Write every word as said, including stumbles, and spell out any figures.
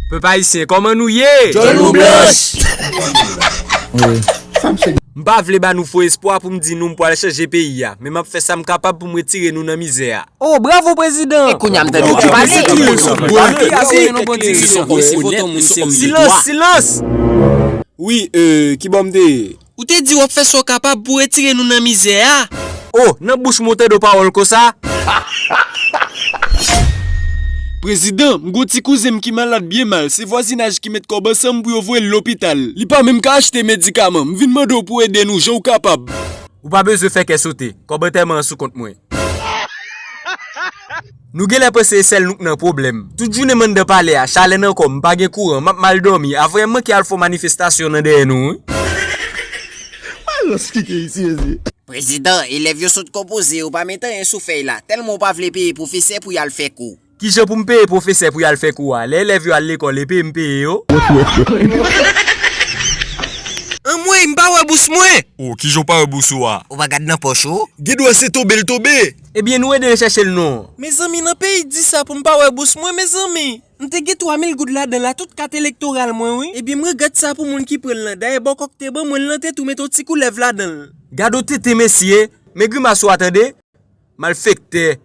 Pèp ayisyen, kòman nou ye? Djòl nou blanch! M pa vle ba nou fo espwa pou m di nou m pral chanje peyi a, men m ap fè sa m kapab pou m retire nou nan mizè a. Oh, bravo, prezidan! E kounye a m tande w ap pale. Silans, silans! Wi, euh, ki bò m te ye? Ou te di w ap fè sa w kapab pou retire nou nan mizè a. Oh, nan bouch mwen w tande w pawòl konsa? Prezidan, m gon ti kouzen m ki malad byen mal. Se vwazinaj ki met kòb ansanm pou yo voye l lopital. Li pa menm ka achte medikaman. M vin mande w pou w ede nou jan w kapab. Ou pa bezwen fè kè sote. Kòb antèman an sou kont mwen. Nou genlè panse e sèl nou k nan pwoblèm. Tout jounen m anndan palè a, chalè nan kò m, m pa gen kouran, m ap mal dòmi, avan yè m manke al fè yon manifestasyon nan dèyè nou, wi. Alòs, kite isi, mesye. Prezidan, elèv yo sot konpoze, yo pa met anyen sou fèy la, tèlman w pa vle peye pwofesè pou y al fè kou. Kijan pou m peye pwofesè pou y al fè kou a? Lè elèv yo al lekòl, e peye m peye yo? Anmwey, m pa wè bous mwen! Oh, kijan w pa wè bous ou a? Ou pa gad nan pòch ou? Gen dwa se tonbe l tonbe! Ebyen, nou ede n chèche l non. Mezanmi, nan peyi di sa pou m pa wè bous mwen, mezanmi! M te gen twa mil goud ladan l a, tout kat elektoral mwen, wi. Ebyen, m regrèt sa pou moun ki pran l lan. Dayè, bòkò k te ban mwen l lan te tou met yon ti koulèv ladan l. Gad yon tenten mesye, men grimas ou a tande. Malfektè.